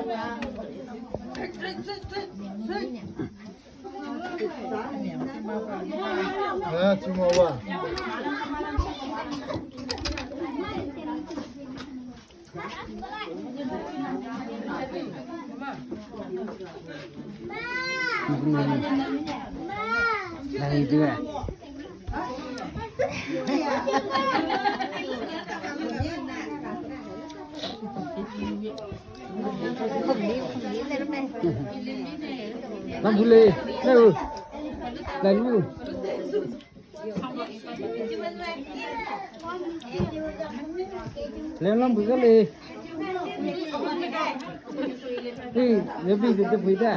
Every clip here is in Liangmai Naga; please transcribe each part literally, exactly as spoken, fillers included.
Eh, chuma wa. Lai tu eh. Lam bu le, lai u. Lai lu. Leng lam bu le. Ui, baby tu tu pui da.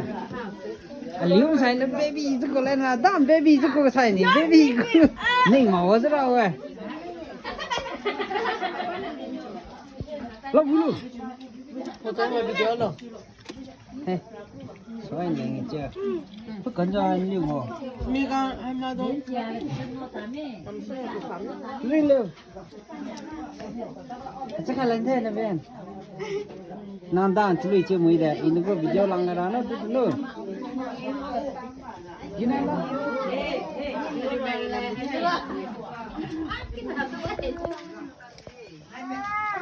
Aliu sai na baby tu ko le na, dam baby tu ko sai ni, baby ko. Ning ma wa zara wa. Lam bu lu. Ko tang ma video lo. He. Suai leng che. Pakan ja ni mo. Mi ga hai ma do. Ring le. Acha kha lan the na ben. Nang dan chui che mui de. Ini ko video lang ra na tu tu.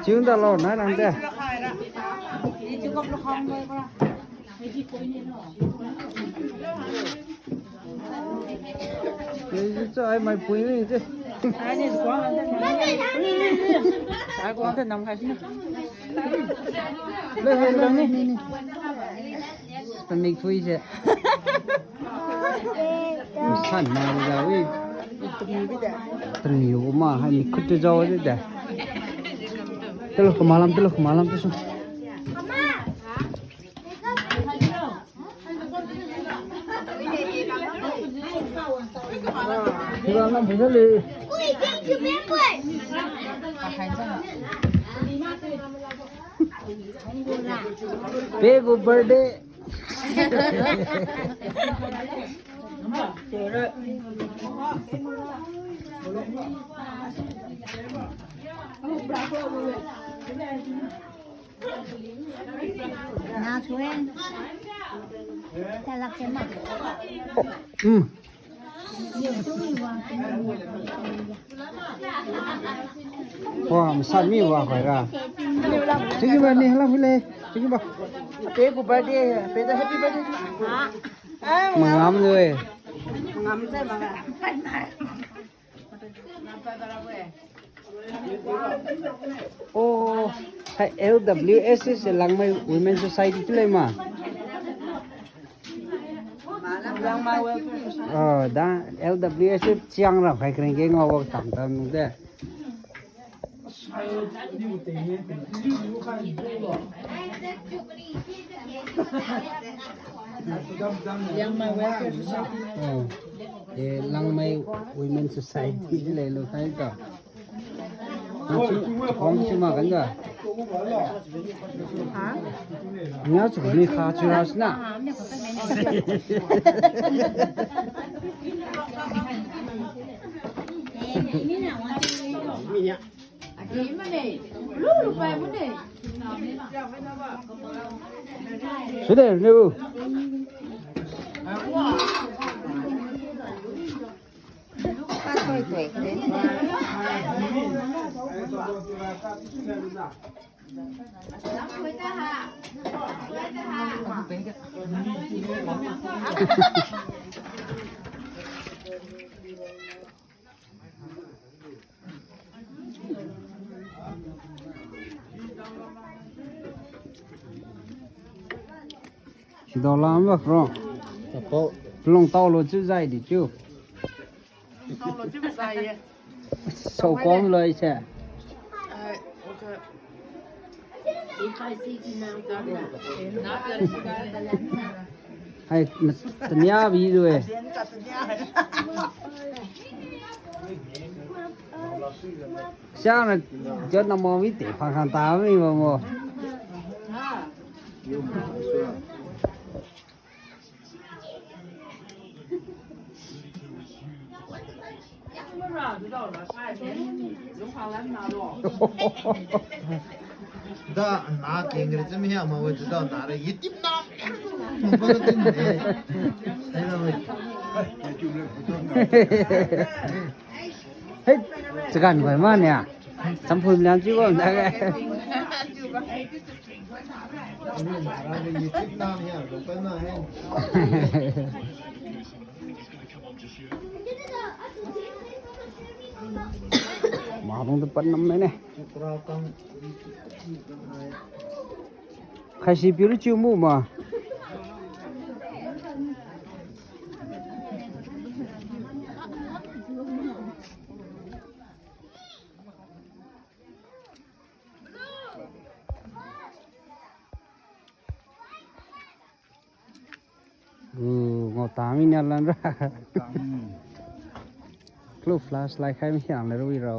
Chiu da lo, nai nang de. Ni chu ai mai pui ni che. Ai ko te nam khai ni. Le, le, le, ni, ni, ni. Pamik thui se. San ma ja wi. Tamiu ma hai mi khut tu jao de. Telo kamalam, telo kamalam tu su. Kira lam bisa le. Pe gu birthday. Na suen. Talak sema. Hmm. Wah, masat mi wah khoi ra. Tinggi ba ni, hala phui le. Tinggi ba. Pe gu birthday, pe da happy birthday. Mangam je. Mangam je, mangam. Oh, hai L W S S Langmai Women Society tu le ma. Oh, da L W S S chiang ra khai kring ke ngau wak tam tam de. Langmai Welfare Society. Oh. Eh, Langmai Women Society le lo khai ta. Kong si ma kan ga. Ha? Nya chu ni kha chu ra sna. Sude, ne bu. Sido lam ba kro. Tapo. Long tao lo chiu zai di chiu. Tao lo chiu zai ye. Sao kong lo ise. Ai, okay. Hai, tania bi du e. Siang na jot na mo mi te phang khang ta mi mo mo. Da na keng re chami ha ma we da na re YouTube na. Mo pa ka tin de. Hello. Hey, chagan koi ma nia. Champhu liang chiu bam da ge. Mahong tu pan nam ne. Khaisi piu chiu mu ma. Uh, ngau tami nia lan ra. Klo flashlight khai mi hiang le rui ra.